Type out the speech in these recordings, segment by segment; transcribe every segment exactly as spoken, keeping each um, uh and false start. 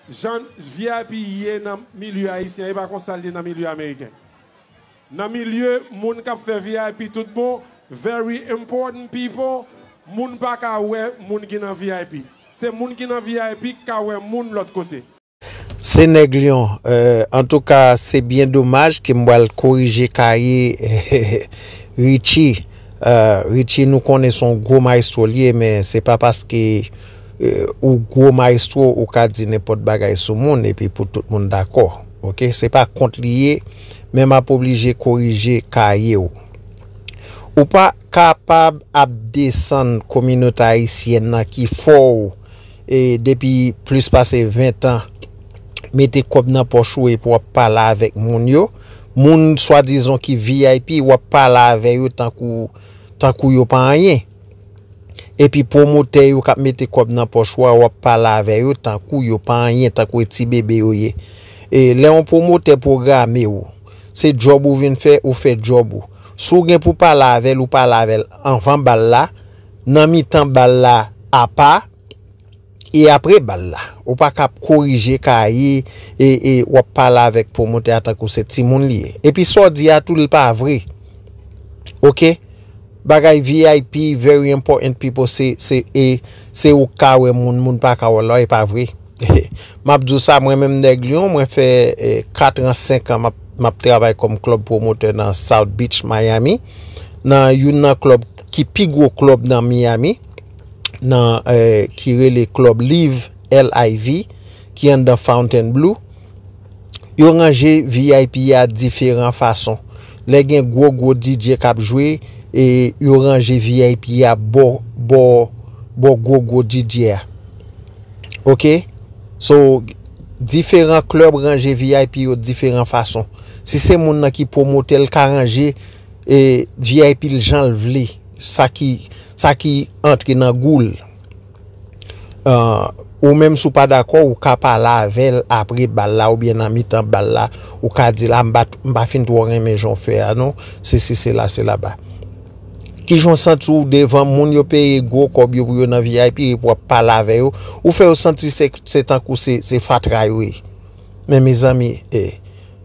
Jan V I P ye nan milye ayisyen, e pa konsa l ye nan milye ameriken. Nan milye moun k ap fè V I P tout bon, very important people, moun pa ka wè moun ki nan V I P. Se moun ki nan V I P k ka wè moun lòt kote. Se Nèg Lyon. Antouka, se byen domaj ke m pral korije kaye Richie. Richie, nou konnen se yon gwo mayestwo l ye, men se pa paske ou gwo mayestwo ou ka di nenpòt bagay sou moun epi pou tout moun dakò. Oke, se pa kont li ye, men m ap oblije korije kaye w. Ou pa kapab ap desann kominote ayisyèn nan ki fè w e depi plis pase ven tan mete kòb nan pòch ou epi w ap pale avèk moun yo. Moun swadizan ki V I P, w ap pale avè yo tankou tankou yo pa anyen. Epi pwomotè yo k ap mete kòb nan pòch ou a, w ap pale avè yo tankou yo pa anyen, tankou e ti bebe yo ye. E lè yon pwomotè pwograme w, se djòb ou vin fè, ou fè djòb ou. Si w gen pou pale avè l, ou pale avè l anvan bal la, nan mitan bal la apa, e apre bal la. Ou pa ka ap korije kaye e, e w ap pale avèk pwomotè a tankou se timoun li ye. Epi sa w di a tou, li pa vre. Oke? Bagay V I P, very important people, se, se, e, se ou k ka wè moun, moun pa ka wè l, e pa vre. M ap di w sa, mwen menm Nèg Lyon, mwen fè e, kat an, senk an, m ap, m ap travay kòm klòb pwomotè nan South Beach, Miami. Nan youn nan klòb ki pi gwo klòb nan Miami, nan, e, ki rele klòb Live, L I V, ki anndan Fontainebleau. Yo ranje V I P a diferan fason. Lè gen gwo gwo D J k ap jwe, e yo ranje V I P a bò, bò, bò gwo gwo D J a. Oke? So, diferan klèb ranje V I P yo diferan fason. Si se moun nan ki pwomotè, l ka ranje e, V I P l jan l vle. Sa ki, sa ki antre nan gou l. Ou menm si w pa dakò, ou ka pale avè l apre bal la oubyen nan mitan bal la. Ou ka di l, a, m pa, m pa fin twò renmen jan w fè a non. Sesi, sela, sela ba. Kijan w santi w devan moun yo peye gwo kòb yo pou yo nan V I P epi w ap pale avè yo? Ou fè yo santi se, se tankou se, se fatra yo ye. Men mezanmi, e,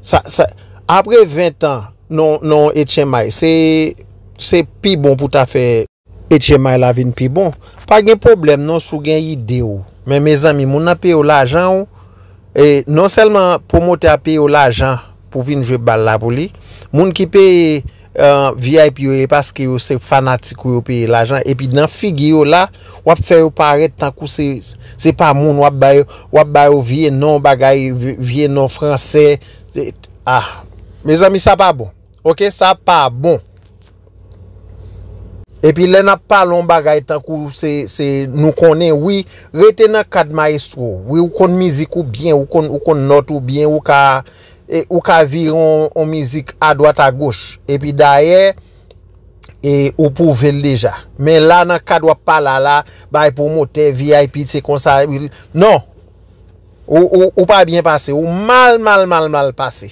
sa, sa, apre ven tan, non, non H M I, se, se pi bon pou ta fè H M I la vin pi bon. Pa gen pwoblèm non si w gen ide w. Men mezanmi, moun nan peye w lajan w, e non sèlman pwomotè a peye w lajan pou vin jwe bal la pou li, moun ki peye V I P yo e paske yo se fanatik ou yo peye lajan, epi nan figi yo la, w ap fè yo parèt tankou se, se pa moun, w ap ba yo, w ap ba yo vye non bagay, vye non fransè. Ah, mezanmi, sa pa bon. Oke, sa pa bon. Epi lè n ap pale yon bagay tankou se, se nou konnen, wi, rete nan kad mayestwo. Wi, ou konn mizik ou byen, ou konn, ou konn nòt ou byen, ou ka, e, ou ka vire yon, yon mizik adwat agoch. Epi dayè, e, ou pwouve l deja. Men la, nan kad w ap pale a la, bay pwomotè, V I P, se konsa, non. Ou, ou, ou pa byen pase. Ou mal, mal, mal, mal pase.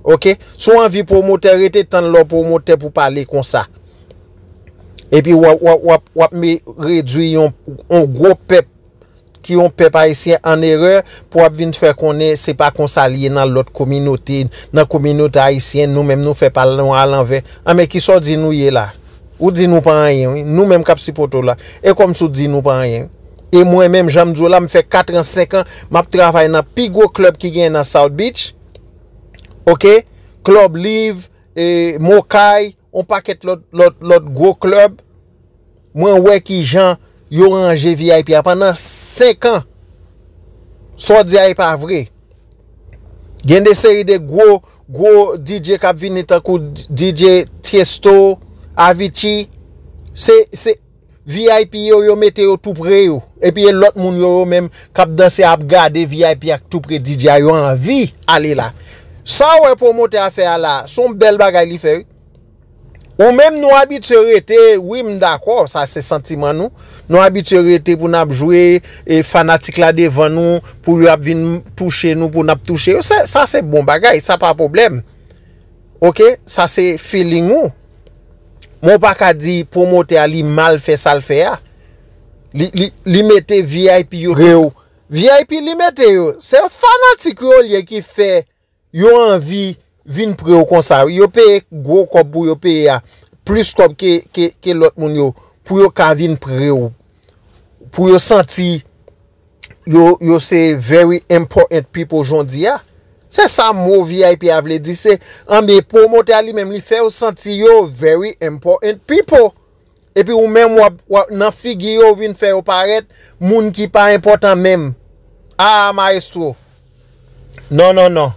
Oke? Si w anvi pwomotè, rete tann lè w pwomotè pou pale konsa. Epi w ap, w ap, w ap, w ap me, redwi yon, yon gwo pèp ki yon pèp ayisyen an erè pou w ap vin fè konnen se pa konsa l ye nan lòt kominote, nan kominote ayisyen, nou menm nou fè pale nou alanvè. Anben, kisa w di nou ye la? Ou di nou pa anyen, wi. Nou menm k ap sipòte w la. E kòmsi w di nou pa anyen, wi. E mwen menm, jan m di w la, m fè kat an, senk an, m ap travay nan pi gwo klèb ki genyen nan South Beach. Oke? Club Live, e, Mokay, yon pakèt lòt, lòt, lòt gwo klèb. Mwen wè kijan yo ranje V I P a pandan senk an. Sa w di a e pa vre. Gen de seri de gwo, gwo D J k ap vini tankou D J Tiesto, Avicii. Se, se V I P yo, yo mete yo tou pre yo. Epi e lòt moun yo, yo menm k ap danse ap gade V I P ak tou pre D J a, yo anvi ale la. Sa w wè pwomotè a fè a la, se yon bèl bagay li fè wi. Ou menm nou abitye rete, wi m dakò, sa se santiman nou. Nou abitye rete pou n ap jwe, e fanatik la devan nou, pou yo ap vin touche nou, pou n ap touche yo. Sa, sa se bon bagay, sa pa pwoblèm. Oke, sa se feeling ou. Men w pa ka di pwomotè a li mal fè sa l fè a. Li, li, li mete V I P yo tou pre w. V I P li mete yo, se fanatik yo li ye ki fè yo anvi vin pre w konsa. Yo peye gwo kòb pou yo peye a, plis kòb ke, ke, ke lòt moun yo, pou yo ka vin pre w, pou yo santi yo, yo se very important people jodi a. Se sa mo V I P a vle di, se anben pwomotè a li menm li fè yo santi yo very important people. Epi ou menm w ap, w ap nan figi yo, ou vin fè yo parèt moun ki pa enpòtan menm. Ah, maestro. Non, non, non.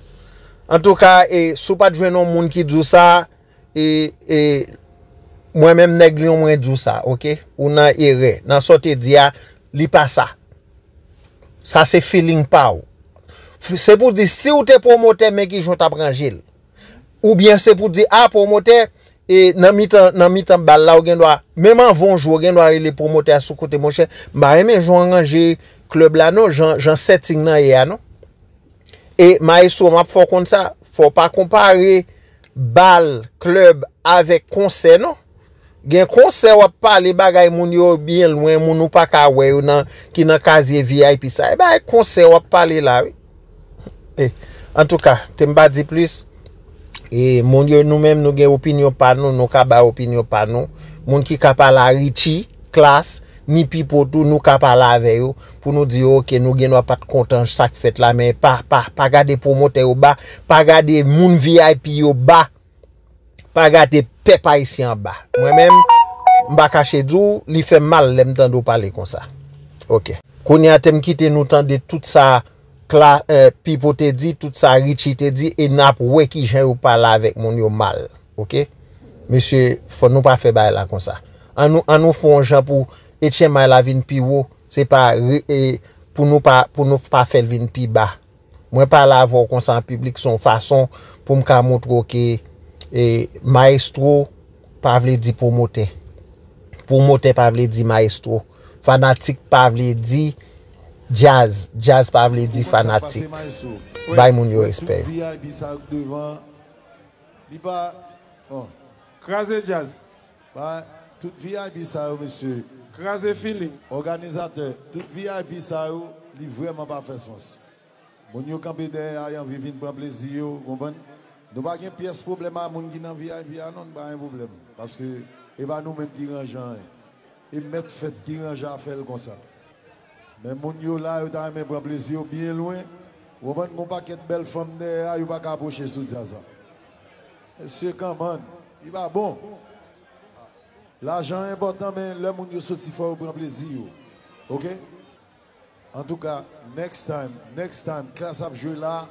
Antouka, e, si w pa t jwenn yon moun ki di w sa, e, e, mwen menm nèg Lyon, mwen di w sa, oke? Ou nan erè. Nan sa w te di a, li pa sa. Sa se feeling pa w. F-, se pou di, si w te pwomotè, men ki jan w t ap ranje l. Oubyen se pou di, a, pwomotè, e nan mitan, nan mitan bal la, ou gen dwa, menm anvan w jwe, ou gen dwa rele pwomotè a sou kote, monchè, m pa renmen jan w ranje klèb la, non, jan, jan setting nan ye a, non. E, maestro, m ap fè w konn sa, fò w pa konpare bal, klèb, avèk konsè, non. Gen konsè w ap pale bagay moun yo byen lwen, moun ou pa ka wè yo nan, ki nan kazye V I P sa. E bagay konsè w ap pale la, wi. E, antouka, te m pa di plis. E, moun yo, nou menm, nou gen opinyon pa nou, nou ka bay opinyon pa nou. Moun ki ka pale a Richie, Klass, ni Pipo tou, nou ka pale avè yo, pou nou di yo, oke, nou gen dwa pa t kontan sa k fèt la, men pa, pa, pa gade pwomotè yo ba, pa gade moun V I P yo ba. Pa gade pèp ayisyen anba. Mwen menm, m pa kache di w, li fè m mal lè m tande w pale konsa. Oke. Kounye a, te m kite nou tande tout sa Kla-, eh, Pipo te di, tout sa Richie te di, e n ap wè kijan yo pale avèk moun yo mal. Oke? Mesye, fò nou pa fè bagay la konsa. An nou, an nou fè yon jan pou H M I la vin pi wo, se pa re-, e, pou nou pa, pou nou pa fè l vin pi ba. Mwen pale avè w konsa an piblik, se yon fason pou m ka montre w ke, e, maestro pa vle di pwomotè. Pwomotè pa vle di maestro. Fanatik pa vle di djaz. Djaz pa vle di fanatik. Bay moun yo respè yo. Li pa, bon. Kraze djaz. Ba, tout V I P sa yo, mesye. Kraze feeling. Òganizatè, tout V I P sa yo, li vrèman pa fè sans. Moun yo kanpe dèyè a, y anvi vin pran plezi yo, ou konprann? Nou pa gen pyès pwoblèm a moun ki nan V I P a, non, nou pa gen pwoblèm. Paske e pa nou menm ki ranje anyen. E mèt fèt ki ranje afè l konsa. Men moun yo la, yo ta renmen pran plezi yo byen lwen. Ou konprann? Gon pakèt bèl fanm dèyè a, yo pa ka apwoche sou djaz la. Mesye, kanmann, li pa bon. Lajan enpòtan, men lè moun yo soti, fò yo pran plezi yo. Oke? Antouka, next time, next time, Klass ap jwe la,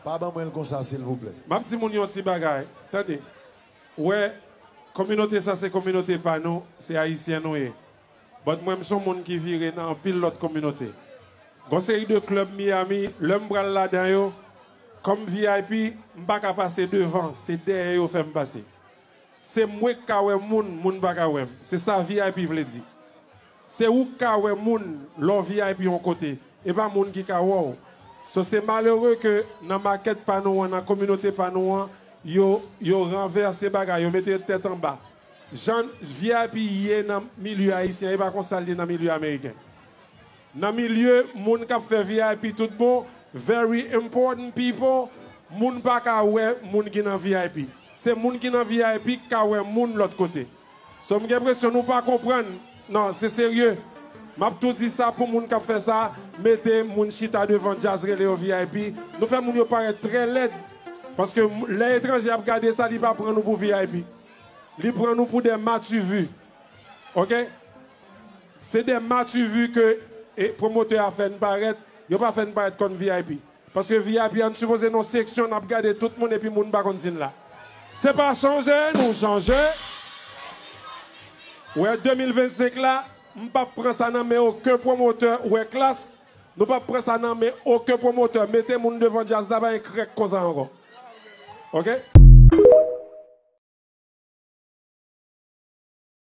pa ban mwen l konsa, silvouplè. M ap di moun yon ti bagay, tande. Ou wè, kominote sa se kominote pa nou, se ayisyen nou ye. But mwen, m se yon moun ki vire nan anpil lòt kominote. Gon seri de klèb Miami, lè m pral ladan yo, kòm V I P, m pa ka pase devan, se dèyè yo fè m pase. Se mwen k ka wè moun, moun pa ka wè m. Se sa V I P vle di. Se ou k ka wè moun lè w V I P yon kote, e pa moun ki ka wè w. So, se malere ke nan makèt pa nou an, nan kominote pa nou an, yo, yo ranvèse bagay, yo mete tèt anba. Jan V I P ye nan milye ayisyen, e pa konsa l ye nan milye ameriken. Nan milye moun k ap fè V I P tout bon, very important people, moun pa ka wè moun ki nan V I P. Se moun ki nan V I P k ka wè moun lòt kote. So, m gen enpresyon nou pa konprann. Non, se serye. M ap tou di sa pou moun k ap fè sa, mete moun chita devan djaz, rele yo V I P. Nou fè moun yo parèt trè lèd. Paske m-, lè etranje ap gade sa, li pa pran nou pou V I P. Li pran nou pou de mativi. Oke? Se de mativi ke, e, pwomotè a fè n parèt, yo pa fè n parèt kòm V I P. Paske V I P a, n sipoze nan yon seksyon, n ap gade tout moun epi moun pa konn si n la. Se pa chanje, nou chanje. Wè, de mil vennsenk la, m p ap pran sa nan men okenn pwomotè, wè Klass, nou p ap pran sa nan men okenn pwomotè. Mete moun devan djaz la, pa gen krèk konsa ankò. Oke?